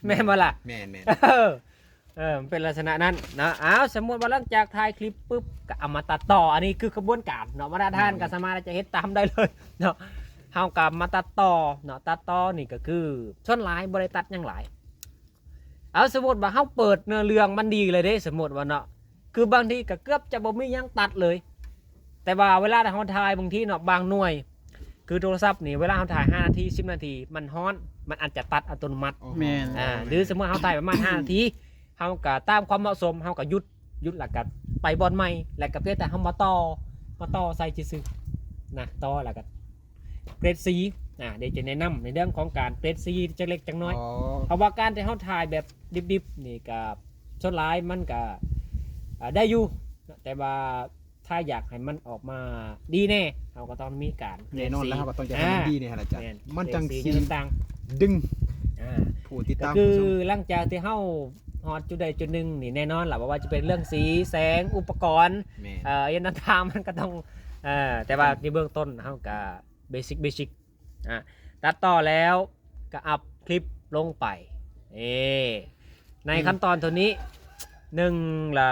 ແມ່ນບໍ່ລະ? ແມ່ນໆ ເອີ ເອີ ມັນເປັນລັກສະນະນັ້ນເນາະ. ອ້າວ ສົມມຸດວ່າຫຼັງຈາກຖ່າຍຄລິບປຶບ ກໍເອົາມາຕັດຕໍ່. ອັນນີ້ຄືຂະບວນການເນາະ ບັນດາທ່ານກໍສາມາດຈະເຮັດຕາມໄດ້ເລີຍເນາະ. ເຮົາກໍມາຕັດຕໍ່ເນາະ ຕັດຕໍ່ນີ້ກໍຄືສ່ວນຫຼາຍບໍ່ໄດ້ຕັດຫຍັງຫຼາຍ. ເອົາ ສົມມຸດວ່າເຮົາເປີດເນື້ອເລື່ອງມັນດີເລີຍເດ້ ສົມມຸດວ່າເນາະ ຄືບາງທີກໍເກືອບຈະບໍ່ມີຫຍັງຕັດເລີຍ. ແຕ່ວ່າເວລາທີ່ເຮົາຖ່າຍບາງທີເນາະ ບາງໜ່ວຍ ຄືໂທລະສັບນີ້ ເວລາເຮົາຖ່າຍຫ້ານາທີ ສິບນາທີ ມັນຮ້ອນ ມັນອາດຈະຕັດອັດຕະໂນມັດ. ອໍ ແມ່ນ ອ່າ ຫຼືສົມມຸດເຮົາຖ່າຍປະມານຫ້ານາທີ ເຮົາກໍຕາມຄວາມເໝາະສົມ ເຮົາກໍຢຸດ ຢຸດແລ້ວກໍໄປບ່ອນໃໝ່ ແລ້ວກໍພຽງແຕ່ເຮົາມາຕໍ່ ມາຕໍ່ໃສ່ຊື່ໆນະ ຕໍ່ແລ້ວກໍເກຣດສີ ອ່າ ດຽວຈະແນະນຳໃນເລື່ອງຂອງການເກຣດສີຈັກເລັກຈັກນ້ອຍ. ອໍ ເພາະວ່າການທີ່ເຮົາຖ່າຍແບບດິບໆນີ້ກໍສ່ວນຫຼາຍມັນກໍ ອ່າ ໄດ້ຢູ່ ແຕ່ວ່າ ຖ້າຢາກໃຫ້ມັນອອກມາດີແນ່ ເຮົາກໍຕ້ອງມີການ ແນ່ນອນແລ້ວ ເຮົາກໍຕ້ອງຢາກໃຫ້ມັນດີແນ່ຫັ້ນລະ ອາຈານ ມັນຈັ່ງຊິດຶງ ອ່າ ຜູ້ຕິດຕາມ. ກໍຄືຫຼັງຈາກທີ່ເຮົາຮອດຈຸດໃດຈຸດໜຶ່ງນີ້ ແນ່ນອນລະ ບໍ່ວ່າຈະເປັນເລື່ອງສີແສງ ອຸປະກອນ ແມ່ນ ເອີ ອີ່ຫຍັງຕ່າງໆ ມັນກໍຕ້ອງ ເອີ ແຕ່ວ່າໃນເບື້ອງຕົ້ນເຮົາກໍເບສິກ ເບສິກ ອ່າ ຕັດຕໍ່ແລ້ວກໍອັບຄລິບລົງໄປ. ເອີ ໃນ ອືມ ຂັ້ນຕອນໂຕນີ້ ໜຶ່ງລະ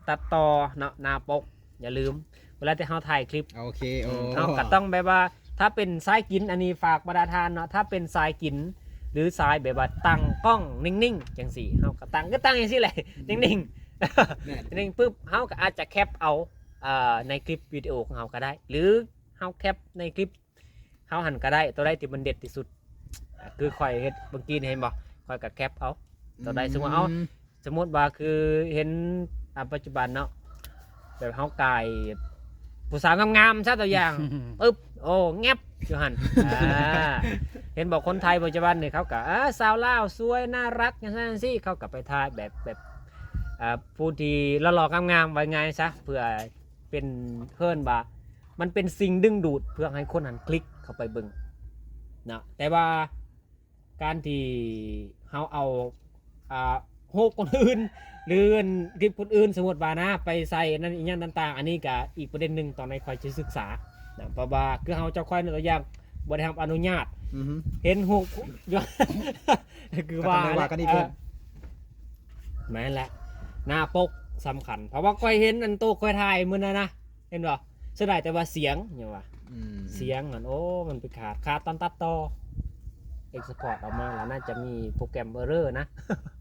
ຕັດຕໍ່ເນາະ ໜ້າປົກ ຢ່າລືມ ເວລາທີ່ເຮົາຖ່າຍຄລິບ ໂອເຄ ອືມ ໂອ້ ເຮົາກໍຕ້ອງແບບວ່າ ຖ້າເປັນສາຍກິນ ອັນນີ້ຝາກບັນດາທ່ານເນາະ ຖ້າເປັນສາຍກິນ ຫຼືສາຍແບບວ່າຕັ້ງກ້ອງນິ່ງໆ ຈັ່ງຊີ້ ເຮົາກໍຕັ້ງ ກໍຕັ້ງຈັ່ງຊີ້ແຫຼະ ອືມ ນິ່ງໆ ແມ່ນ ນິ່ງປຶບ ເຮົາກໍອາດຈະແຄັບເອົາ ເອີ ໃນຄລິບວິດີໂອຂອງເຮົາກໍໄດ້ ຫຼືເຮົາແຄັບໃນຄລິບ ເຮົາຫັ້ນກໍໄດ້ ໂຕໃດທີ່ມັນເດັດທີ່ສຸດ ອ່າ ຄືຂ້ອຍເຮັດເມື່ອກີ້ນີ້ ເຫັນບໍ່ ຂ້ອຍກໍແຄັບເອົາ ໂຕໃດ ອືມ ສົມມຸດເອົາ ສົມມຸດວ່າຄືເຫັນ ອ່າ ປັດຈຸບັນເນາະ ແບບເຮົາກາຍຜູ້ສາວງາມໆ ຊະ ຕົວຢ່າງ ປຶບ ໂອ້ ແງບ ຢູ່ຫັ້ນ ອ່າ ເຫັນບໍ່ ຄົນໄທປັດຈຸບັນນີ້ ເຂົາກໍ ອ່າ ສາວລາວສວຍ ໜ້າລັກ ຈັ່ງຊັ້ນຈັ່ງຊີ້ ເຂົາກໍໄປຖ່າຍແບບ ແບບ ອ່າ ຜູ້ທີ່ຫຼໍ່ໆ ງາມໆ ວ່າງ່າຍຊະ ເພື່ອເປັນ ເອີ້ນວ່າ ມັນເປັນສິ່ງດຶງດູດເພື່ອໃຫ້ຄົນຫັ້ນຄລິກເຂົ້າໄປເບິ່ງເນາະ. ແຕ່ວ່າການທີ່ເຮົາເອົາ ອ່າ ຮູບຄົນອື່ນ ຫຼື ອັນ ຄລິບຄົນອື່ນ ສົມມຸດວ່ານະ ໄປໃສ່ອັນນັ້ນອີ່ຫຍັງຕ່າງໆ ອັນນີ້ກະອີກປະເດັນໜຶ່ງ ຕອນໃດຂ້ອຍຈະສຶກສານະ ເພາະວ່າຄືເຮົາ ເຈົ້າຂ້ອຍ ຕົວຢ່າງ ບໍ່ໄດ້ຮັບອະນຸຍາດ ອືຮຶ ເຫັນຮູບຢູ່ ຄືວ່າ ກໍຕ້ອງໄດ້ວ່າກັນອີກ ເອີ ເທື່ອ ແມ່ນແຫຼະ ໜ້າປົກສຳຄັນ ເພາະວ່າຂ້ອຍເຫັນອັນໂຕຂ້ອຍຖ່າຍມື້ນັ້ນນະ ເຫັນບໍ່? ເສຍດາຍແຕ່ວ່າສຽງ ຫຍັງວ່າ ອືມ ສຽງຫັ້ນ ໂອ້ ມັນໄປຂາດ ຂາດຕອນຕັດຕໍ່ ເອັກສະພອດອອກມາ ແລ້ວໜ້າຈະມີໂປຣແກຣມເອີເຣີນະ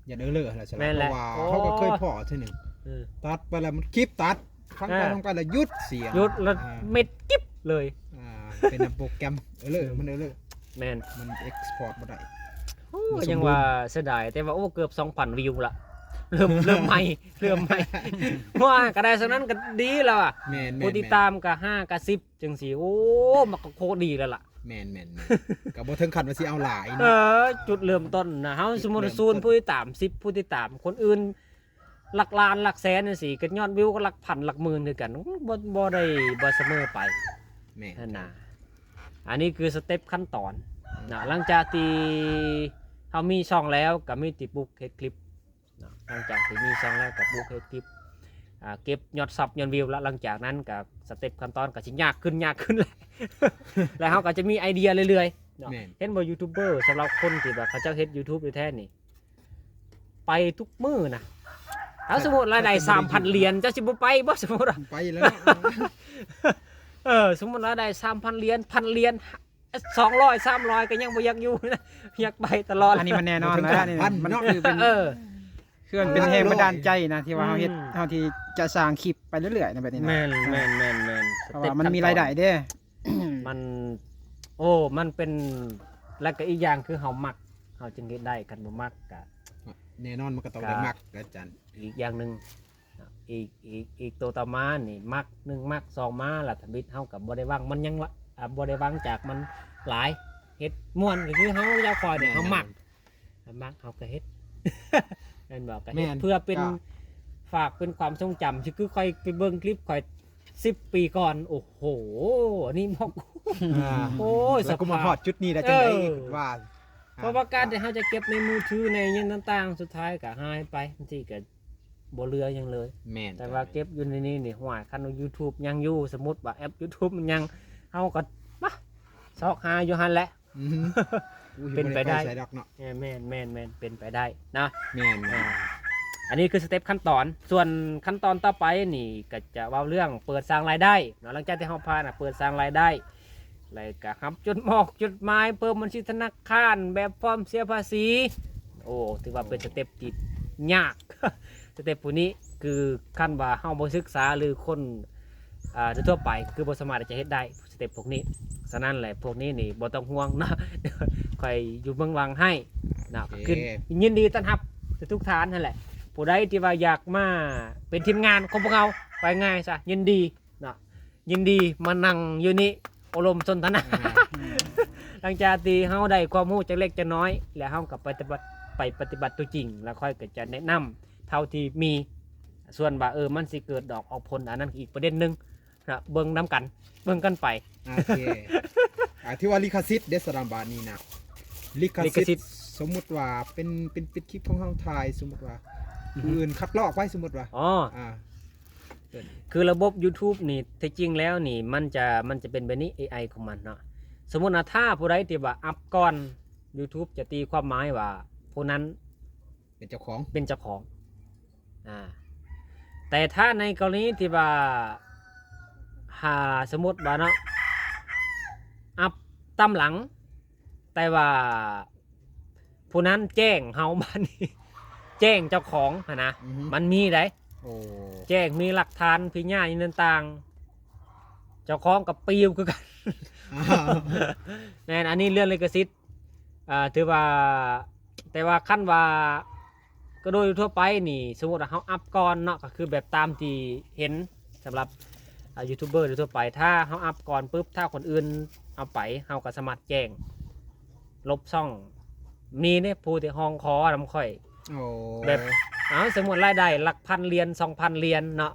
ຢ້ານເອີເຣີຫັ້ນແຫຼະ ແມ່ນແຫຼະ ເພາະວ່າ ໂອ້ ເຮົາກໍເຄີຍພໍ້ເທື່ອໜຶ່ງ ເອີ ຕັດໄປແລ້ວ ມັນຄລິບຕັດ ຟັງໄປ ອ່າ ຟັງໄປແລ້ວຢຸດສຽງ ຢຸດແລ້ວ ອ່າ ເມັດກິບເລີຍ ອ່າ ເປັນນຳໂປຣແກຣມເອີເຣີ ມັນເອີເຣີ ແມ່ນ ມັນເອັກສະພອດບໍ່ໄດ້ ໂອ້ ຍັງວ່າເສຍດາຍ ແຕ່ວ່າ ໂອ້ ເກືອບສອງພັນວິວລະ ເລີ່ມ ເລີ່ມໃໝ່ ເລີ່ມໃໝ່ ວ່າກໍໄດ້ສ່ຳນັ້ນກໍດີແລ້ວອະ ແມ່ນໆໆ ຜູ້ຕິດຕາມກໍຫ້າກໍສິບ ຈັ່ງຊີ້ ໂອ້ ມັນກໍໂຄດດີແລ້ວລະ ແມ່ນໆໆ ກໍບໍ່ເຖິງຂັ້ນວ່າຊິເອົາຫຼາຍເນາະ ເອີ ຈຸດເລີ່ມຕົ້ນນະ ເຮົາສົມມຸດສູນຜູ້ຕິດຕາມ ສິບຜູ້ຕິດຕາມ ຄົນອື່ນຫຼັກລ້ານຫຼັກແສນຈັ່ງຊີ້ ກໍຍອດວິວກໍຫຼັກພັນຫຼັກໝື່ນຄືກັນ ບໍ່ ບໍ່ໄດ້ ບໍ່ສະເໝີໄປ ແມ່ນຫັ້ນນະ ອັນນີ້ຄືສະເຕັບຂັ້ນຕອນນະ ຫຼັງຈາກທີ່ເຮົາມີຊ່ອງແລ້ວ ກໍມີແຕ່ປຸກເຮັດຄລິບ ເນາະ ຫຼັງຈາກທີ່ມີຊ່ອງແລ້ວກໍປຸກເຮັດຄລິບ ອ່າ ເກັບຍອດຊັບຍອດວິວລະ ຫຼັງຈາກນັ້ນກໍສະເຕັບຂັ້ນຕອນກໍຊິຍາກຂຶ້ນ ຍາກຂຶ້ນແຫຼະ ແລ້ວເຮົາກໍຈະມີໄອເດຍເລື້ອຍໆເນາະ ແມ່ນ ເຫັນບໍ່ ຢູທູບເບີ ສຳລັບຄົນທີ່ວ່າເຂົາເຈົ້າເຮັດຢູທູບແທ້ໆນີ້ ໄປທຸກມື້ນະ ເອົາ ສົມມຸດລາຍໄດ້ສາມພັນຫຼຽນ ເຈົ້າຊິບໍ່ໄປບໍ່? ສົມມຸດວ່າ ໄປແລ້ວເນາະ ເອີ ສົມມຸດລາຍໄດ້ສາມພັນຫຼຽນ ພັນຫຼຽນ ສອງຮ້ອຍ ສາມຮ້ອຍ ກໍຍັງບໍ່ຢາກຢູ່ນະ ຢາກໄປຕະຫຼອດ ອັນນີ້ມັນແນ່ນອນແລ້ວ ມັນຄືເປັນ ເອີ ເຄື່ອງເປັນແຮງບັນດານໃຈນະ ທີ່ວ່າເຮົາເຮັດ ອືມ ເຮົາທີ່ຈະສ້າງຄລິບໄປເລື້ອຍໆນະ ແບບນີ້ນະ ແມ່ນໆໆໆ ເພາະວ່າມັນມີລາຍໄດ້ເດ້ ມັນ ໂອ້ ມັນເປັນ ແລ້ວກໍອີກຢ່າງຄືເຮົາມັກ ເຮົາຈຶ່ງເຮັດໄດ້ ຄັນບໍ່ມັກກໍ ແນ່ນອນ ມັນກໍຕ້ອງໄດ້ມັກ ອາຈານ ອີກຢ່າງໜຶ່ງ ອີກ ອີກ ອີກໂຕຕໍ່ມານີ້ ມັກ ໜຶ່ງ ມັກ ສອງ ມາ ແລ້ວທຳອິດເຮົາກໍບໍ່ໄດ້ຫວັງມັນຫຍັງລະ ອ່າ ບໍ່ໄດ້ຫວັງຈາກມັນຫຼາຍ ເຮັດມ່ວນ ກໍຄືເຮົາ ເຈົ້າຂ້ອຍນີ້ ແມ່ນໆ ເຮົາມັກ ມັກເຮົາກໍເຮັດ ແມ່ນບໍ່? ກໍເຮັດ ແມ່ນ ເພື່ອເປັນ ກໍ ຝາກເປັນຄວາມຊົງຈຳ ຄືຂ້ອຍໄປເບິ່ງຄລິບຂ້ອຍສິບປີກ່ອນ ໂອ້ໂຫ ອັນນີ້ໝອກ ອ່າ ໂອ້ຍ ແລ້ວກໍມາຮອດຈຸດນີ້ໄດ້ຈັ່ງໃດ ເອີ ວ່າ ເພາະວ່າການທີ່ເຮົາຈະເກັບໃນມືຖືໃນຫຍັງຕ່າງໆ ສຸດທ້າຍກໍຫາຍໄປ ບາງທີກໍບໍ່ເຫຼືອຫຍັງເລີຍ ແມ່ນ ແຕ່ວ່າເກັບຢູ່ໃນນີ້ນີ້ ຫ້ວຍ ຄັນວ່າຢູທູບຍັງຢູ່ ສົມມຸດວ່າແອັບຢູທູບມັນຍັງ ເຮົາກໍມາຊອກຫາຢູ່ຫັ້ນແຫຼະ ອື เปนไปได้ ใส่ดอกเนาะ แม่นแม่นแม่นแม่น เป็นไปได้เนาะ แม่น อ่า อันนี้คือสเต็ปขั้นตอน ส่วนขั้นตอนต่อไปนี่ก็จะเว้าเรื่องเปิดสร้างรายได้เนาะ หลังจากที่เราผ่านน่ะเปิดสร้างรายได้ แล้วก็รับจดหมอกจดหมายเพิ่มบัญชีธนาคารแบบฟอร์มเสียภาษี โอ้ ถือว่าเป็นสเต็ปที่ยาก สเต็ปพวกนี้คือคันว่าเราบ่ศึกษาหรือคน อ่า ทั่วๆ ไปคือบ่สามารถที่จะเฮ็ดได้สเต็ปพวกนี้ ฉะนั้นแหละพวกนี้นี่บ่ต้องห่วงเนาะ ข้อยอยู่เบื้องหลังให้เนาะ โอเค คือยินดีต้อนรับทุกๆ ท่านนั่นแหละ ผู้ใดที่ว่าอยากมาเป็นทีมงานของพวกเรา ว่าง่ายซะ ยินดีเนาะ ยินดีมานั่งอยู่นี่อบรมสนทนา อ่า หลังจากที่เราได้ความรู้จักเล็กจักน้อย แล้วเราก็ปฏิบัติ ไปปฏิบัติตัวจริง แล้วข้อยก็จะแนะนำเท่าที่มี ส่วนว่า เออ มันสิเกิดดอกออกผล อันนั้นอีกประเด็นหนึ่ง นะ เบิ่งนำกัน เบิ่งกันไป โอเค อ่า ที่ว่าลิขสิทธิ์เด้ สะดำบาดนี้นะ ลิขสิทธิ์ ลิขสิทธิ์ สมมุติว่าเป็น เป็น เป็นคลิปของเฮาถ่าย สมมุติว่า อือฮึ ผู้อื่นคัดลอกไว้ สมมุติว่า อ๋อ อ่า คือระบบ YouTube นี่ แท้จริงแล้วนี่ มันจะ มันจะเป็นแบบนี้ เอไอ ของมันเนาะ สมมุติว่าถ้าผู้ใดที่ว่าอัปก่อน YouTube จะตีความหมายว่าผู้นั้น เป็นเจ้าของ เป็นเจ้าของ อ่า แต่ถ้าในกรณีที่ว่า หา สมมุติว่าเนาะ อัปตามหลัง แต่ว่าผู้นั้นแจ้งเฮา บาดนี้ แจ้งเจ้าของหั้นนะ อือฮึ มันมีได๋ โอ้ แจ้งมีหลักฐาน พยานอิหยังต่างๆ เจ้าของก็ปิวคือกัน อ้าว แม่น อันนี้เรื่องลิขสิทธิ์ อ่า ถือว่า แต่ว่าคันว่า ก็โดยทั่วไปนี่ สมมุติว่าเฮาอัปก่อนเนาะ ก็คือแบบตามที่เห็นสำหรับ อ่า ยูทูบเบอร์ทั่วไป ถ้าเฮาอัปก่อนปุ๊บ ถ้าคนอื่นเอาไป เฮาก็สามารถแจ้ง ลบช่อง มีเด้ผู้ที่ฮ้องขอนำข้อย โอ้ แบบ เอ้า สมมุติรายได้หลักพันเหรียญ สองพันเหรียญเนาะ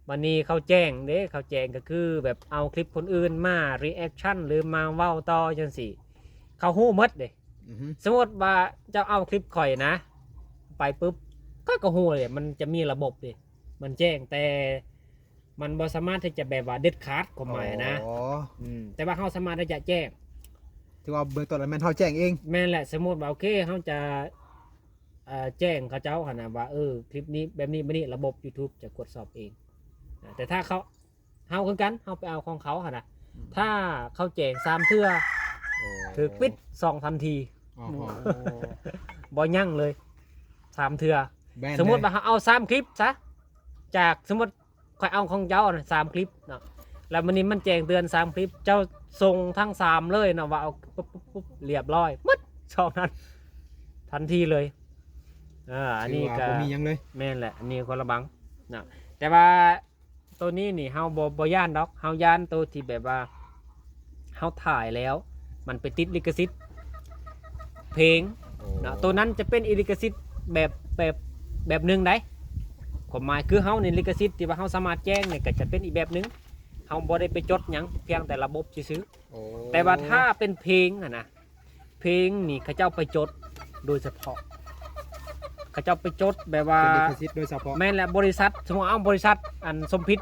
บัดนี้เขาแจ้งเด้ เขาแจ้งก็คือแบบเอาคลิปคนอื่นมา reaction หรือมาเว้าต่อจั่งซี้ เขาฮู้หมดเด้ อือฮึ สมมุติว่าเจ้าเอาคลิปข้อยนะ ไปปุ๊บ ข้อยก็ฮู้เลย มันจะมีระบบเด้ มันแจ้ง แต่มันบ่สามารถที่จะแบบว่าเด็ดขาด ความหมายนะ อ๋อ อืม แต่ว่าเฮาสามารถที่จะแจ้ง ถือว่าเบื้องต้นแล้วแม่นเฮาแจ้งเอง แม่นแหละ สมมุติว่า โอเค เฮาจะ เอ่อ แจ้งเขาเจ้าหั่นน่ะว่า เออ คลิปนี้แบบนี้ แบบนี้ ระบบ YouTube จะกวดสอบเอง อ่า แต่ถ้าเขา เฮาคือกัน เฮาไปเอาของเขาหั่นน่ะ อืม ถ้าเขาแจ้งสามเทื่อ โอ้ ถืกปิดช่องทันที อ๋อ บ่ยั้งเลย สามเทื่อ แบนเลย สมมุติว่าเฮาเอาสามคลิปซะ จาก สมมุติ ข้อยเอาของเจ้าน่ะสามคลิปเนาะ แล้วมื้อนี้มันแจ้งเตือนสามคลิป เจ้าส่งทั้งสามเลยเนาะ ว่าเอาปุ๊บๆๆ เรียบร้อย หมดช่องนั้น ทันทีเลย อ่า อันนี้ ถือว่า ก็ บ่มีหยังเลย แม่นแหละ อันนี้คนละบังเนาะ แต่ว่าตัวนี้นี่เฮาบ่ บ่ย้านดอก เฮาย้านตัวที่แบบว่า เฮาถ่ายแล้ว มันไปติดลิขสิทธิ์เพลง โอ้ เนาะ ตัวนั้นจะเป็นอีลิขสิทธิ์แบบ แบบ แบบหนึ่งได๋ ความหมายคือเฮานี่ลิขสิทธิ์ที่ว่าเฮาสามารถแจ้งนี่ก็จะเป็นอีกแบบหนึ่ง เฮาบ่ได้ไปจดหยัง เพียงแต่ระบบซื่อๆ โอ้ แต่ว่าถ้าเป็นเพลงหั่นนะ เพลงนี่เขาเจ้าไปจดโดยเฉพาะ เขาเจ้าไปจดแบบว่า เป็นลิขสิทธิ์โดยเฉพาะ แม่นแหละ บริษัท สมมุติเอาบริษัทอันสมพิษ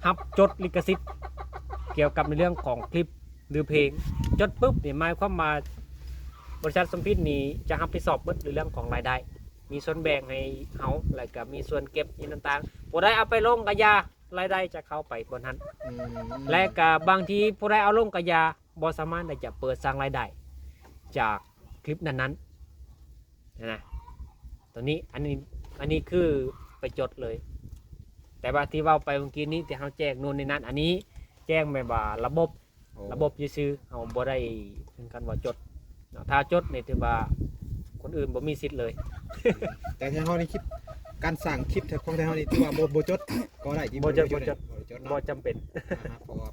รับจดลิขสิทธิ์เกี่ยวกับในเรื่องของคลิปหรือเพลง จดปุ๊บนี่หมายความว่าบริษัทสมพิษนี่จะรับผิดชอบหมดในเรื่องของรายได้ มีส่วนแบ่งให้เฮา แล้วก็มีส่วนเก็บอีหยังต่างๆ ผู้ใดเอาไปลงก็อย่า รายได้จะเข้าไปบ่อนนั้น อืม และก็บางทีผู้ใดเอาลงก็อย่า บ่สามารถที่จะเปิดสร้างรายได้จากคลิปนั้นๆ นะ ตัวนี้ อันนี้ อันนี้คือไปจดเลย แต่ว่าที่เว้าไปเมื่อกี้นี้ที่เฮาแจ้งโน่นนี่นั่น อันนี้แจ้งแบบว่าระบบ โอ้ ระบบซื่อๆ เฮาบ่ได้ถึงขั้นว่าจดเนาะ ถ้าจดนี่ถือว่าคนอื่นบ่มีสิทธิ์เลย แต่ทางเฮาในคลิป การสร้างคลิปของทางเฮานี่ถือว่าบ่ บ่จดก็ได้ ที่ บ่จด บ่ได้จด บ่จด บ่จดเนาะ บ่จำเป็น อ่าฮะ เพราะว่า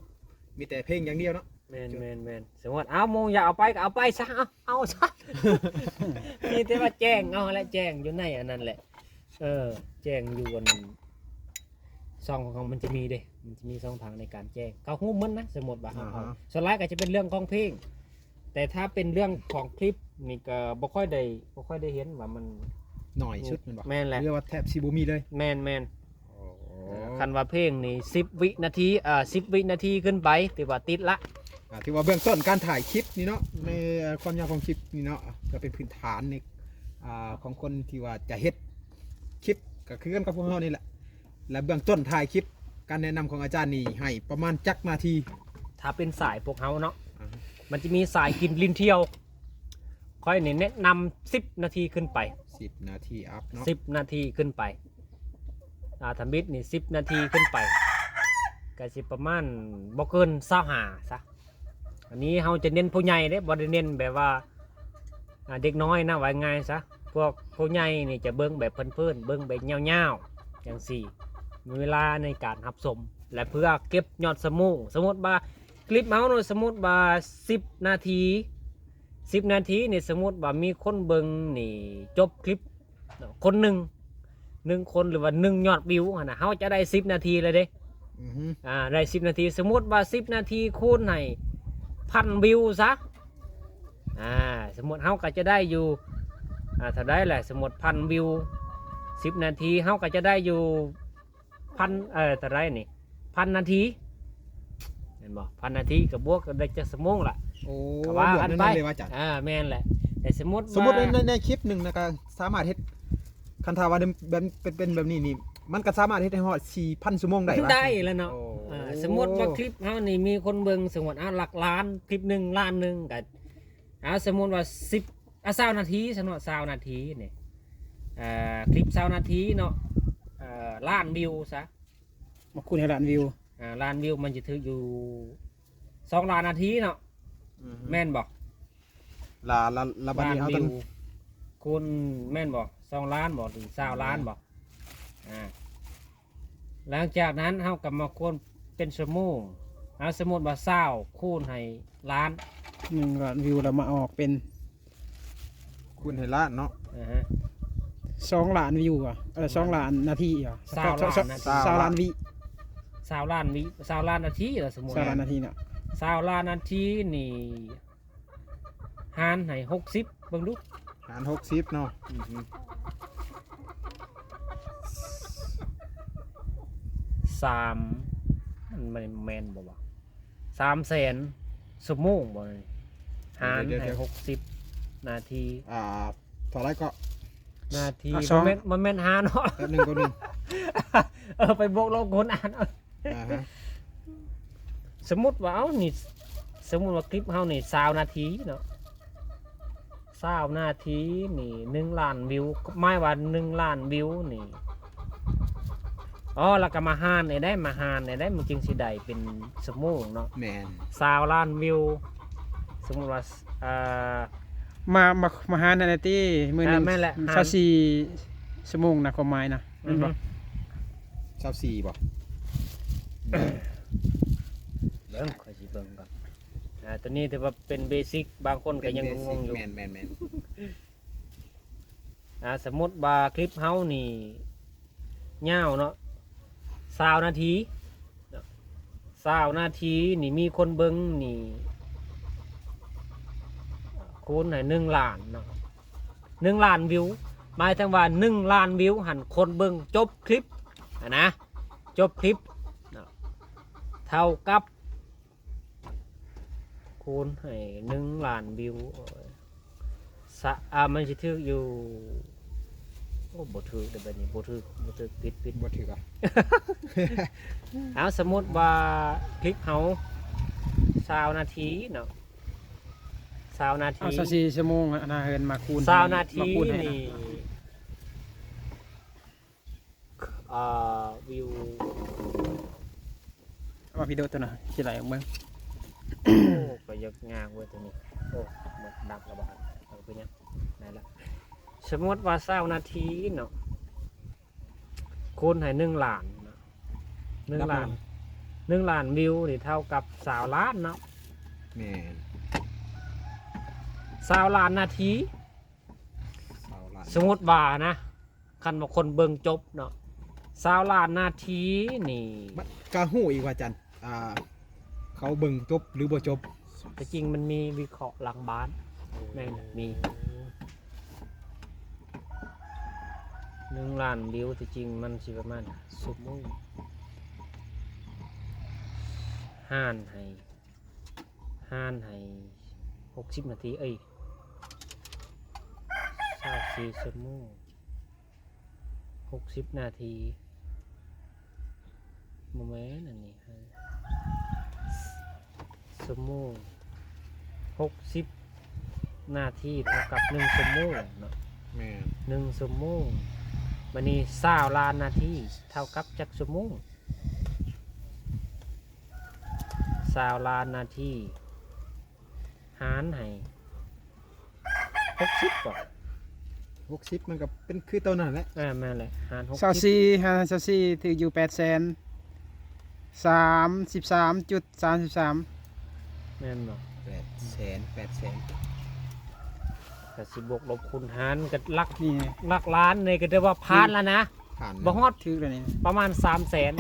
มีแต่เพลงอย่างเดียวเนาะ แม่น จด แม่น แม่น สมมุติ เอา หมู่อยากเอาไปก็เอาไปซะ เอา เอาซะ มีแต่ว่าแจ้งเอาแหละ แจ้งอยู่ในอันนั้นแหละ เออ แจ้งอยู่อัน ช่องของเขามันจะมีเด้ มันจะมีช่องทางในการแจ้ง เขาฮู้หมดนะ สมมุติว่าเฮาเอา อ่าฮะ ส่วนหลายก็จะเป็นเรื่องของเพลง แต่ถ้าเป็นเรื่องของคลิปนี่ก็บ่ค่อยได้ บ่ค่อยได้เห็นว่ามัน น้อยสุดแม่นบ่ แม่นแหละ หรือว่าแทบสิบ่มีเลย แม่น แม่น โอ้ เอ่อ คันว่าเพลงนี่สิบวินาที เอ่อ สิบวินาทีขึ้นไป ถือว่าติดละ ອ່າ ຖືວ່າເບື້ອງຕົ້ນການຖ່າຍຄລິບນີ້ເນາະ ໃນຄວາມຍາວຂອງຄລິບນີ້ເນາະ ກໍເປັນພື້ນຖານໃນ ອ່າ ຂອງຄົນທີ່ວ່າຈະເຮັດຄລິບ ກໍຄືກັນກັບພວກເຮົານີ້ແຫຼະ ແລະ ເບື້ອງຕົ້ນຖ່າຍຄລິບ ການແນະນຳຂອງອາຈານນີ້ໃຫ້ປະມານຈັກນາທີ? ຖ້າເປັນສາຍພວກເຮົາເນາະ ອ່າ ມັນຈະມີສາຍກິນຫຼິ້ນທ່ຽວ ຂ້ອຍນີ້ແນະນຳສິບນາທີຂຶ້ນໄປ ສິບນາທີອັບເນາະ ສິບນາທີຂຶ້ນໄປ ອ່າ ທຳອິດນີ້ສິບນາທີຂຶ້ນໄປ ກໍຊິປະມານບໍ່ເກີນຊາວຫ້າຊະ. ອັນນີ້ເຮົາຈະເນັ້ນຜູ້ໃຫຍ່ເດ້ ບໍ່ໄດ້ເນັ້ນແບບວ່າ ອ່າ ເດັກນ້ອຍນະ ວ່າງ່າຍຊະ. ພວກຜູ້ໃຫຍ່ນີ້ຈະເບິ່ງແບບເພີນໆ ເບິ່ງແບບຍາວໆ ຈັ່ງຊີ້ ມີເວລາໃນການຮັບຊົມ ແລະ ເພື່ອເກັບຍອດຊົ່ວໂມງ. ສົມມຸດວ່າຄລິບເຮົາເນາະ ສົມມຸດວ່າສິບນາທີ ສິບນາທີນີ້ ສົມມຸດວ່າມີຄົນເບິ່ງນີ້ ຈົບຄລິບ ຄົນໜຶ່ງ ໜຶ່ງຄົນ ຫຼືວ່າໜຶ່ງຍອດວິວຫັ້ນນະ ເຮົາຈະໄດ້ສິບນາທີເລີຍເດ້ ອືຮຶ ອ່າ ໄດ້ສິບນາທີ. ສົມມຸດວ່າສິບນາທີຄູນໃຫ້ພັນວິວຊະ ອ່າ ສົມມຸດເຮົາກໍຈະໄດ້ຢູ່ ອ່າ ເທົ່າໃດແຫຼະ ສົມມຸດພັນວິວ ສິບນາທີ ເຮົາກໍຈະໄດ້ຢູ່ ພັນ ເອີ ເທົ່າໃດນີ້ ພັນນາທີ ແມ່ນບໍ່? ພັນນາທີກໍບວກກັນໄດ້ຈັກຊົ່ວໂມງລະ ໂອ້ ກໍວ່າກັນໄປ ບວກແນວນັ້ນເລີຍວ່າອາຈານ? ອ່າ ແມ່ນແຫຼະ ແຕ່ສົມມຸດ ສົມມຸດວ່າ ໃນ ໃນ ໃນຄລິບໜຶ່ງນະ ກໍສາມາດເຮັດ ຄັນຖ້າວ່າແບບ ເປັນ ເປັນແບບນີ້ນີ້ ມັນກໍສາມາດເຮັດໃຫ້ຮອດສີ່ພັນຊົ່ວໂມງໄດ້ວະ? ໄດ້ແລ້ວເນາະ ໂອ້ ເອີ ສົມມຸດວ່າຄລິບເຮົານີ້ມີຄົນເບິ່ງ ສົມມຸດ ເອົາ ຫຼັກລ້ານ ຄລິບໜຶ່ງລ້ານໜຶ່ງ ກໍ ເອົາ ສົມມຸດວ່າສິບ ອ່າ ຊາວນາທີຊະເນາະ ຊາວນາທີນີ້ ເອີ ຄລິບຊາວນາທີເນາະ ເອີ ລ້ານວິວຊະ ມາຄູນໃຫ້ລ້ານວິວ ອ່າ ລ້ານວິວມັນຈະຖືກຢູ່ສອງລ້ານນາທີເນາະ ອືຮຶ ແມ່ນບໍ່? ລະ ລະ ລະບັດນີ້ເຮົາຕ້ອງ ລ້ານວິວຄູນ ແມ່ນບໍ່? ສອງລ້ານບໍ່ ຫຼື ຊາວລ້ານບໍ່? ອ່າ ຫຼັງຈາກນັ້ນເຮົາກໍມາຄູນເປັນຊົ່ວໂມງ ເຮົາສົມມຸດວ່າຊາວຄູນໃຫ້ລ້ານ ໜຶ່ງລ້ານວິວ ແລ້ວມາອອກເປັນ ຄູນໃຫ້ລ້ານເນາະ ອ່າຮະ ສອງລ້ານວິວ ເອີ ສອງລ້ານນາທີ ຊາວລ້ານນາທີ ຊາວລ້ານວິ ຊາວລ້ານວິ ຊາວລ້ານນາທີ ສົມມຸດ ຊາວລ້ານນາທີເນາະ ຊາວລ້ານນາທີນີ້ ຫານໃຫ້ຫົກສິບ ເບິ່ງດູ ຫານຫົກສິບເນາະ ອືຮຶ ສາມ ມັນແມ່ນບໍ່ວະ? ສາມແສນຊົ່ວໂມງບໍ່ນີ້? ຫານໃຫ້ຫົກສິບນາທີ ອ່າ ເທົ່າໃດເກາະ? ນາທີ ອ່ະ ບໍ່ແມ່ນ ບໍ່ແມ່ນຫານເນາະ ແປັບໜຶ່ງ ແປັບໜຶ່ງ ເອີ ໄປບວກລົບຄູນຫານເອົາ ອ່າຮະ ສົມມຸດວ່າ ເອົາ ນີ້ ສົມມຸດວ່າຄລິບເຮົານີ້ຊາວນາທີເນາະ ຊາວນາທີນີ້ ໜຶ່ງລ້ານວິວ ໝາຍວ່າໜຶ່ງລ້ານວິວນີ້ ອໍ ແລ້ວກໍມາຫານໃຫ້ໄດ້ ມາຫານໃຫ້ໄດ້ ມັນຈຶ່ງຊິໄດ້ເປັນຊົ່ວໂມງເນາະ ແມ່ນ ຊາວລ້ານວິວ ສົມມຸດວ່າ ເອີ ມາ ມາ ມາຫານໃຫ້ໄດ້ຕິ ມື້ໜຶ່ງ ອ່າ ແມ່ນແຫຼະ ຊາວສີ່ຊົ່ວໂມງນະ ຄວາມໝາຍນະ ອືຮຶ ແມ່ນບໍ່? ຊາວສີ່ບໍ່? ເບິ່ງ ຂ້ອຍຊິເບິ່ງກ່ອນ ອ່າ ຕົວນີ້ຖືວ່າເປັນເບສິກ ບາງຄົນກໍຍັງງົງໆຢູ່ ແມ່ນໆໆ ອ່າ ສົມມຸດວ່າຄລິບເຮົານີ້ຍາວເນາະ ຊາວນາທີເນາະ ຊາວນາທີນີ້ມີຄົນເບິ່ງນີ້ ຄູນໃຫ້ໜຶ່ງລ້ານເນາະ ໜຶ່ງລ້ານວິວ ໝາຍເຖິງວ່າໜຶ່ງລ້ານວິວຫັ້ນ ຄົນເບິ່ງຈົບຄລິບຫັ້ນນະ ຈົບຄລິບເນາະ ເທົ່າກັບ ຄູນໃຫ້ໜຶ່ງລ້ານວິວ ສະ ອ່າ ມັນຊິຖືກຢູ່ ໂອ້ ບໍ່ຖືກເດ້ ແບບນີ້ບໍ່ຖືກ ບໍ່ຖືກ ຜິດ ຜິດ ບໍ່ຖືກ ອ່ະ ເອົາ ສົມມຸດວ່າຄລິບເຮົາຊາວນາທີເນາະ ຊາວນາທີ ເອົາ ຊາວສີ່ຊົ່ວໂມງ ອັນນະ ເອີ້ນມາຄູນ ຊາວນາທີ ມາຄູນໃຫ້ນະ ນີ້ ອ່າ ວິວ ເອົາມາວິດີໂອຕົວນັ້ນ ຊິໄລ່ອອກເບິ່ງ ໂອ້ ກໍຢາກຍາກເວີຍຕົວນີ້ ໂອ້ ໝົດດັບແລ້ວບໍ່ ເອົາໄປຫຍັງ ນັ້ນລະ ສົມມຸດວ່າຊາວນາທີເນາະ ຄູນໃຫ້ໜຶ່ງລ້ານເນາະ ໜຶ່ງລ້ານ ໜຶ່ງລ້ານວິວນີ້ເທົ່າກັບຊາວລ້ານເນາະ ແມ່ນ ຊາວລ້ານນາທີ ຊາວລ້ານ ສົມມຸດວ່ານະ ຄັນວ່າຄົນເບິ່ງຈົບເນາະ ຊາວລ້ານນາທີນີ້ ມັນກະຮູ້ອີກວ່າ ອາຈານ ອ່າ ເຂົາເບິ່ງຈົບຫຼືບໍ່ຈົບ ແຕ່ຈິງມັນມີວິເຄາະຫຼັງບ້ານ ແມ່ນ ມີ ໜຶ່ງລ້ານວິວ ແຕ່ຈິງມັນຊິປະມານຊົ່ວໂມງ ຫານໃຫ້ ຫານໃຫ້ຫົກສິບນາທີ ເອີຍ ຊາວສີ່ຊົ່ວໂມງ ຫົກສິບນາທີ ບໍ່ແມ່ນອັນນີ້ ຊົ່ວໂມງ ຫົກສິບນາທີເທົ່າກັບໜຶ່ງຊົ່ວໂມງເນາະ. ແມ່ນ ໜຶ່ງຊົ່ວໂມງ. ບາດນີ້ຊາວລ້ານນາທີເທົ່າກັບຈັກຊົ່ວໂມງ? ຊາວລ້ານນາທີຫານໃຫ້ຫົກສິບບໍ? ຫົກສິບມັນກໍເປັນຄືໂຕນັ້ນແຫຼະ. ເອີ ແມ່ນແຫຼະ ຫານຫົກສິບ ຊາວສີ່ ຫານຊາວສີ່ຖືກຢູ່ແປດແສນ ສາມສິບສາມຈຸດສາມສິບສາມ ແມ່ນບໍ່? ແປດແສນ ແປດແສນ ກໍຊິບວກລົບຄູນຫານກໍຫຼັກ ນີ້ ຫຼັກລ້ານນີ້ກໍຖືວ່າຜ່ານແລ້ວນະ. ຜ່ານ ບໍ່ຮອດ ຖືກແລ້ວນີ້ ປະມານສາມແສນ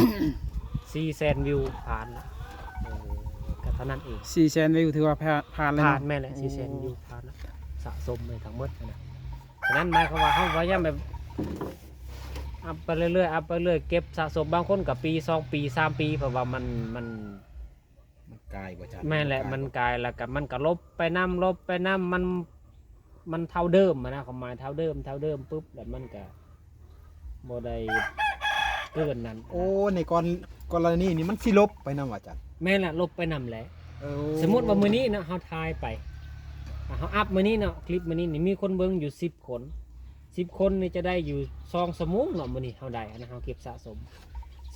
ສີ່ແສນວິວ ຜ່ານລະ. ໂອ້ ກໍເທົ່ານັ້ນເອງ ສີ່ແສນວິວຖືວ່າຜ່ານ ຜ່ານແລ້ວ ຜ່ານ ເນາະ. ແມ່ນແຫຼະ ໂອ້ ສີ່ແສນວິວ ຜ່ານລະ ສະສົມໄປທັງໝົດຫັ້ນນະ. ສະນັ້ນໝາຍຄວາມວ່າເຮົາພະຍາຍາມແບບອັບໄປເລື້ອຍໆ ອັບໄປເລື້ອຍ ເກັບສະສົມ ບາງຄົນກໍປີ ສອງປີ ສາມປີ ເພາະວ່າມັນ ມັນ ມັນກາຍບໍ່ຈັກ ແມ່ນແຫຼະ ມັນກາຍ ມັນກາຍ ແລ້ວກໍມັນກໍລົບໄປນຳ ລົບໄປນຳ ມັນ ມັນເທົ່າເດີມຫັ້ນນະ ຄວາມໝາຍເທົ່າເດີມ ເທົ່າເດີມປຶບ ແລ້ວມັນກໍບໍ່ໄດ້ເກີນນັ້ນ. ໂອ້ ໃນກໍ ກໍລະນີນີ້ມັນຊິລົບໄປນຳວ່າອາຈານ? ແມ່ນລະ ລົບໄປນຳແຫຼະ. ເອີ ສົມມຸດວ່າມື້ນີ້ເນາະ ເຮົາຖ່າຍໄປ ເຮົາອັບມື້ນີ້ເນາະ ຄລິບມື້ນີ້ນີ້ ມີຄົນເບິ່ງຢູ່ສິບຄົນ ສິບຄົນນີ້ຈະໄດ້ຢູ່ສອງຊົ່ວໂມງເນາະ. ມື້ນີ້ເຮົາໄດ້ ອັນນັ້ນເຮົາເກັບສະສົມ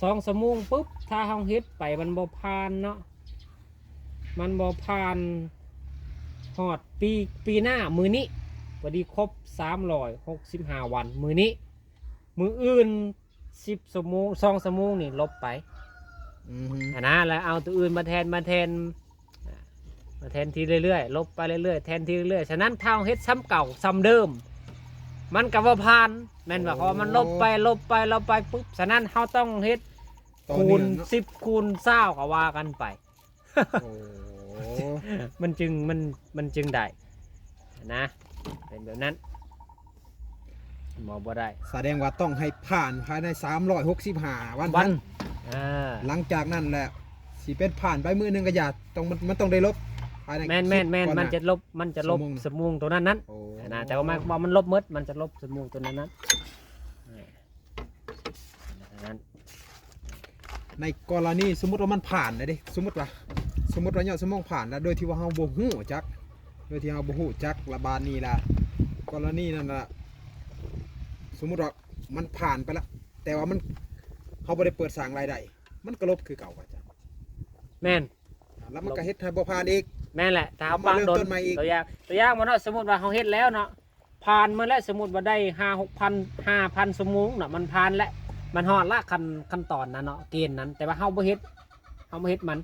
ສອງຊົ່ວໂມງປຶບ ຖ້າເຮົາເຮັດໄປມັນບໍ່ຜ່ານເນາະ ມັນບໍ່ຜ່ານ ຮອດປີ ປີໜ້າມື້ນີ້ ພໍດີຄົບສາມຮ້ອຍຫົກສິບຫ້າວັນ ມື້ນີ້ ມື້ອື່ນສິບຊົ່ວໂມງ ສອງຊົ່ວໂມງນີ້ລົບໄປ ອືຮຶ ຫັ້ນນະ ແລ້ວເອົາໂຕອື່ນມາແທນ ມາແທນ ມາແທນທີ່ເລື້ອຍໆ ລົບໄປເລື້ອຍໆ ແທນທີ່ເລື້ອຍໆ. ສະນັ້ນຖ້າເຮົາເຮັດຊ້ຳເກົ່າຊ້ຳເດີມ ມັນກໍບໍ່ຜ່ານ ແມ່ນບໍ່? ໂອ້ ເພາະວ່າມັນລົບໄປ ລົບໄປ ລົບໄປປຶບ ສະນັ້ນເຮົາຕ້ອງເຮັດ ຕໍ່ເນື່ອງເນາະ ຄູນສິບ ຄູນຊາວ ກໍວ່າກັນໄປ. ໂອ້ ມັນຈຶ່ງ ມັນ ມັນຈຶ່ງໄດ້ນະ ເປັນແບບນັ້ນ ບໍ່ ບໍ່ໄດ້. ສະແດງວ່າຕ້ອງໃຫ້ຜ່ານພາຍໃນສາມຮ້ອຍຫົກສິບຫ້າວັນ ວັນ ນັ້ນ ເອີ ຫຼັງຈາກນັ້ນແຫຼະ ຊິເປັນຜ່ານໄປມື້ໜຶ່ງກໍຢ່າ ຕ້ອງ ມັນ ມັນຕ້ອງໄດ້ລົບພາຍໃນ ແມ່ນໆໆ ຄລິບກ່ອນໜ້າ ມັນຈະລົບ ມັນຈະລົບ ຊົ່ວໂມງ ຊົ່ວໂມງໂຕນັ້ນນັ້ນ ໂອ້ ນະ ແຕ່ວ່າມັນ ມັນລົບໝົດ ມັນຈະລົບຊົ່ວໂມງໂຕນັ້ນນັ້ນ ເອີ ນັ້ນ ໃນກໍລະນີສົມມຸດວ່າມັນຜ່ານແລ້ວເດ້ ສົມມຸດວ່າ ສົມມຸດວ່າຍອດຊົ່ວໂມງຜ່ານແລ້ວ ໂດຍທີ່ວ່າເຮົາບໍ່ຮູ້ຈັກ ໂດຍທີ່ເຮົາບໍ່ຮູ້ຈັກ ລະບາດນີ້ລະ ກໍລະນີນັ້ນລະ ສົມມຸດວ່າມັນຜ່ານໄປລະ ແຕ່ວ່າມັນ ເຮົາບໍ່ໄດ້ເປີດສ້າງລາຍໄດ້ ມັນກໍລົບຄືເກົ່າ ອາຈານ. ແມ່ນ ລະມັນກໍເຮັດໃຫ້ບໍ່ຜ່ານອີກ. ແມ່ນແຫຼະ ຖ້າເຮົາປະດົນ ຕົວຢ່າງ ຕົວຢ່າງບໍ່ເນາະ ສົມມຸດວ່າເຮົາເຮັດແລ້ວເນາະ ຜ່ານໝົດແລ້ວ ສົມມຸດວ່າໄດ້ຫ້າ ຫົກພັນ ຫ້າພັນຊົ່ວໂມງນະ ມັນຜ່ານແລ້ວ ມັນຮອດລະ ຂັ້ນ ຂັ້ນຕອນນັ້ນເນາະ ເກນນັ້ນ ແຕ່ວ່າເຮົາບໍ່ເຮັດ ເຮົາບໍ່ເຮັດມັນ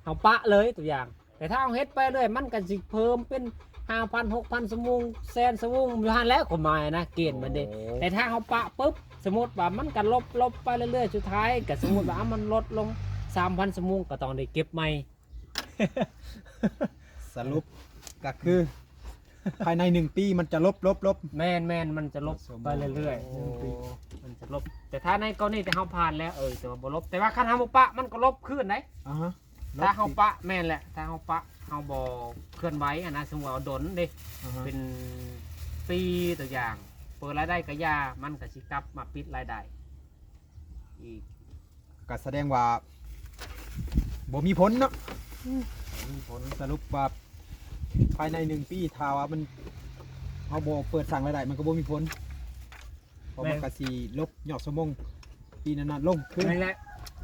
ເຮົາປະເລີຍ ຕົວຢ່າງ. ແຕ່ຖ້າເຮົາເຮັດໄປເລື້ອຍ ມັນກໍຊິເພີ່ມເປັນຫ້າພັນ ຫົກພັນຊົ່ວໂມງ ແສນຊົ່ວໂມງຢູ່ຫັ້ນແຫຼະ ຄວາມໝາຍນະ ເກນມັນເດ້. ໂອ້ ແຕ່ຖ້າເຮົາປະປຶບ ສົມມຸດວ່າມັນກໍລົບ ລົບໄປເລື້ອຍໆ ສຸດທ້າຍກໍສົມມຸດວ່າ ເອົາ ມັນລົດລົງສາມພັນຊົ່ວໂມງ ກໍຕ້ອງໄດ້ເກັບໃໝ່. ສະຫຼຸບກໍຄື ພາຍໃນໜຶ່ງປີມັນຈະລົບ ລົບ ລົບ ແມ່ນໆ ມັນຈະລົບໄປເລື້ອຍໆ ໂອ້ ໜຶ່ງປີມັນຈະລົບ. ແຕ່ຖ້າໃນກໍລະນີທີ່ເຮົາຜ່ານແລ້ວ ເອີ ແຕ່ວ່າບໍ່ລົບ ແຕ່ວ່າຄັນເຮົາບໍ່ປະ ມັນກໍລົບຄືນໄດ໋. ອາຮະ ຖ້າເຮົາປະ ແມ່ນແຫຼະ ຖ້າເຮົາປະ ເຮົາບໍ່ເຄື່ອນໄຫວຫັ້ນນະ ສົມມຸດວ່າດົນເດ້ ອາຮະ ເປັນປີ ຕົວຢ່າງ ເປີດລາຍໄດ້ກໍຢ່າ ມັນກໍຊິກັບມາປິດລາຍໄດ້ອີກ. ກໍສະແດງວ່າບໍ່ມີຜົນເນາະ ອືມ ບໍ່ມີຜົນ. ສະຫຼຸບວ່າພາຍໃນໜຶ່ງປີ ຖ້າວ່າມັນ ເຮົາບໍ່ເປີດສ້າງລາຍໄດ້ ມັນກໍບໍ່ມີຜົນ ເພາະມັນ ແມ່ນ ກໍຊິລົບຍອດຊົ່ວໂມງປີນັ້ນໆລົງຄືນ. ນັ້ນແຫຼະ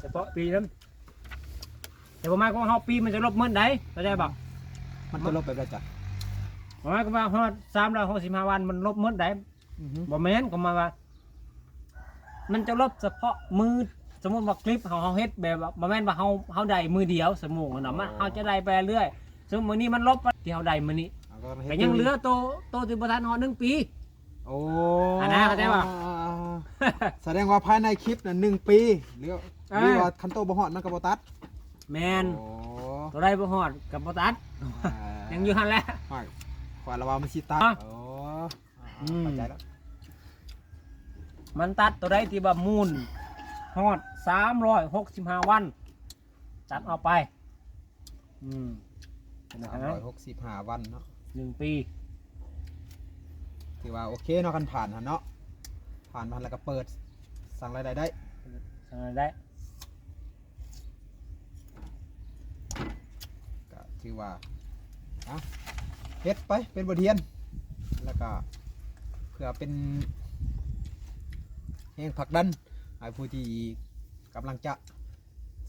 ສະເພາະປີນັ້ນ ແຕ່ບໍ່ໝາຍຄວາມວ່າຮອດປີມັນຈະລົບໝົດໃດ໋ ເຂົ້າໃຈບໍ່? ມັນຈະລົບແບບໃດຈະ? ບໍ່ໝາຍຄວາມວ່າຮອດສາມຮ້ອຍຫົກສິບຫ້າວັນມັນລົບໝົດໃດ໋. ອືຮຶ ບໍ່ແມ່ນ ຄວາມໝາຍວ່າ ມັນຈະລົບສະເພາະມື້ ສົມມຸດວ່າຄລິບເຮົາ ເຮົາເຮັດແບບວ່າ ບໍ່ແມ່ນວ່າເຮົາ ເຮົາໄດ້ມື້ດຽວຊົ່ວໂມງເນາະ ມັນ ເຮົາຈະໄດ້ໄປເລື້ອຍ. ສົມມຸດມື້ນີ້ມັນລົບທີ່ເຮົາໄດ້ມື້ນີ້ ກໍຍັງເຫຼືອໂຕ ໂຕທີ່ບໍ່ທັນຮອດໜຶ່ງປີ. ໂອ້ ອັນນັ້ນເຂົ້າໃຈບໍ່? ສະແດງວ່າພາຍໃນຄລິບນັ້ນໜຶ່ງປີ ຫຼື ເອີ ຫຼືວ່າຄັນໂຕບໍ່ຮອດມັນກໍບໍ່ຕັດ. ແມ່ນ ໂອ້ ໂຕໃດບໍ່ຮອດກໍບໍ່ຕັດ ອ່າ ຍັງຢູ່ຫັ້ນແຫຼະ. ຂ້ອຍລະວ່າມັນຊິຕັດ. ໂອ້ ອືມ ເຂົ້າໃຈແລ້ວ ມັນຕັດໂຕໃດທີ່ວ່າມູນຮອດສາມຮ້ອຍຫົກສິບຫ້າວັນ ຕັດອອກໄປ. ອືມ ສາມຮ້ອຍຫົກສິບຫ້າວັນເນາະ ໜຶ່ງປີ ຖືວ່າໂອເຄເນາະ ຄັນຜ່ານຫັ້ນເນາະ ຜ່ານມາແລ້ວກໍເປີດ ສ້າງລາຍໄດ້ໄດ້ ສ້າງລາຍໄດ້ ກໍຖືວ່າ ອ່ະ ເຮັດໄປເປັນບົດຮຽນ ແລ້ວກໍເພື່ອເປັນແຮງຜັກດັນໃຫ້ຜູ້ທີ່ກຳລັງຈະ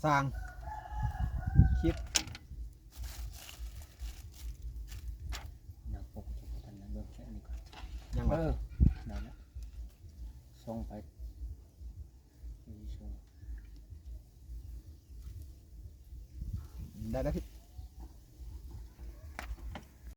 ສ້າງຄລິບ ໜ້າປົກ ເຈົ້າບໍ່ທັນໄດ້ເບິ່ງ ແຄ່ນີ້ກ່ອນ ຍັງ ເອີ ບໍ່ ໄດ້ແລ້ວ ສົ່ງໄປ ໄດ້ແລ້ວພີ່